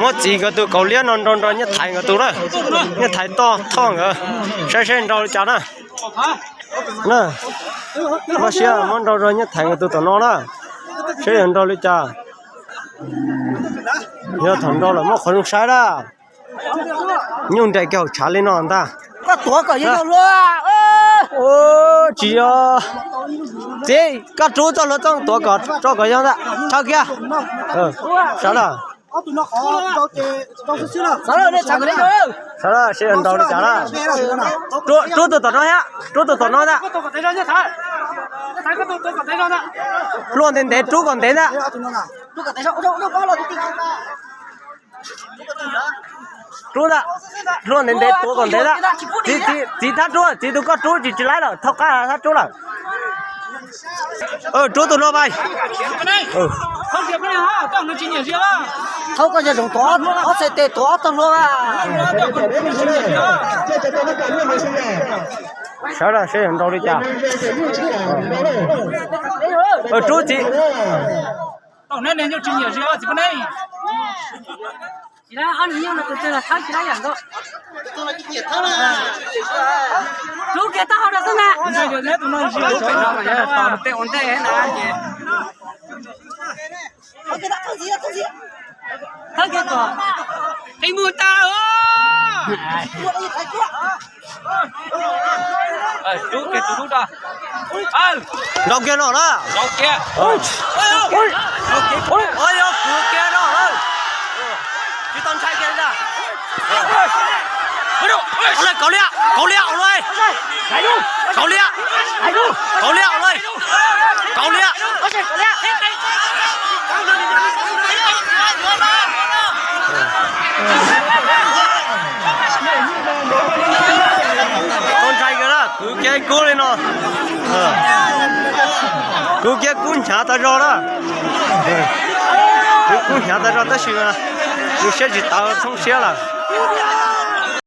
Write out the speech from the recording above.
Muab txiv nkawd tus kaus liab no nrau nrau Nyiaj Thaiv nkawd tus na. Nyiaj Thaiv toj thoj nkawd, saib seb nrau li cas na. Muab siab muab nrau rau Nyiaj Thaiv nkawd tus tom no na, seb yog nrau li cas. Yog thaum nrau lawm muab qhov zoo saib na. Nyuj nres kiag hauv tshav li no ntag. Koj tuav kom yog hlua. Tsis yog. Txiv, koj rub txoj hlua txooj tuav kom tso kom yog ntag. Rhawv kiag. Sawv daws. Sawv daws, seb nrau li cas na. Rub tus tom no thiab, rub tus tom no ntag. Hlua ntev ntev rub kom ntev ntag. Rub ntag, hlua ntev ntev tuav kom ntev ntag. Txiv, txiv thab rub, txiv tus koj rub tsis tsis laib lawm, thaub qab thab rub lawm. Rub tus no pais. Thaub koj yog zoo tuav ob txhais tes tuav ob tog hlua. Sawv daws seb yuav nrau li cas. Rub txiv. Rub kiag taub hau rau xwb na. Thawb kiag kom qi mus tas. Rub kiag tus rub rau. Nrau kiag no na. Nrau kiag. Yog kwv kiag no. Tsis tau ntshai kiag li ntag. Kaus liab, kaus liab os luj. Kaus liab. Kaus liab os luj. Kaus liab. Tau ntshai kiag na, kwv kiag kub li no. Kwv kiag kub hnyav tas zog na. Kwv kub hnyav tas zog tab sis mas nws siab tsis tawv, thoob siab lawm.